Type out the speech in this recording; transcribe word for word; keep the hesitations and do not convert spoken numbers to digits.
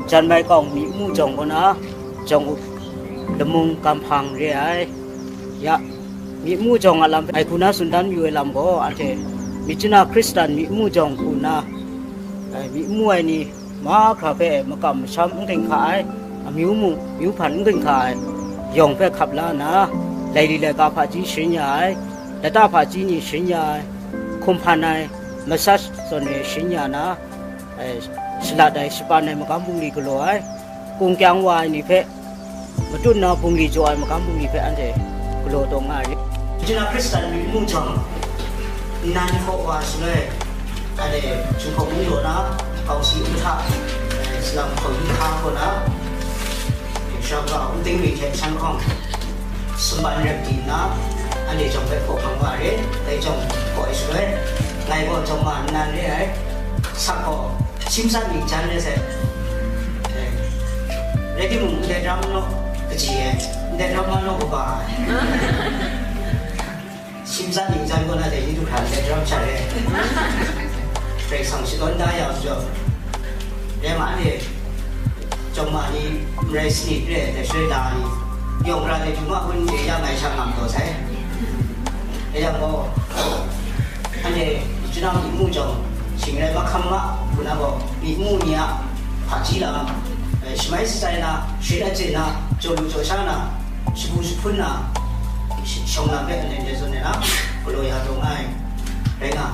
Jan mai kawng myi mu jawng kaw na, jawng up lamung gam hpang re ai. Ya, myi mu jawng a lam hpe ngai hku na tsun dan mayu ai lam gaw, anhte myit chana Hkristan myi mu jawng hku na, eh, myi mu ai ni mahkra hpe makam masham n ginhka ai, amyu mu, myu hpan n ginhka ai, yawng hpe hkap la nna, laili laika hpaji sharin ya ai, lata hpaji ni sharin ya ai, hkum hpan ai, massage zawn re sharin ya na, eh, shalat ai, shapan ai magam bungli galaw ai, kung kyang wa ai ni hpe, matut na bungli jaw ai magam bungli hpe anhte galaw taw nga ai. Jina Hkristan myi mu jawng, nnan hkaw wa shaloi, anhte Jinghpaw mung law na, kawng si n hta, eh, salam hkaw yu hka kaw na, Shawng ga, Wunting Ring hte Shan Hkawng, sumpan rep di nna, anhte jawng hpe hkaw hpang wa re, dai jawng hkaw ai shaloi, ngai gaw jawng ma nnan re ai, sak gaw, Shimsat ning jan re sai. Rai timung, ndai ram naw kaji ai, ndai ram naw kaba ai. Shimsat ning jan gaw na dai ni du hkra ndai ram sha re. Rai sang shadawn da ya u jaw. Rai ma de, jawng ma ni, marai sanit re, dai shaloi da ni, yawng ra de du ma hun de ya ngai sha ngam taw sai. Rai yang gaw, Anhte, jana myi mu jawng, shing rai mahkam ma, hku na gaw, myi mu ni a hpaji lam, eh, shamai shatsai na, sharin achyin na, jaw lu jaw sha na, shagu jahpun na, sh-, shawng lam hpe anhte ndai zawn ai na, galaw ya taw nga ai, rai nga.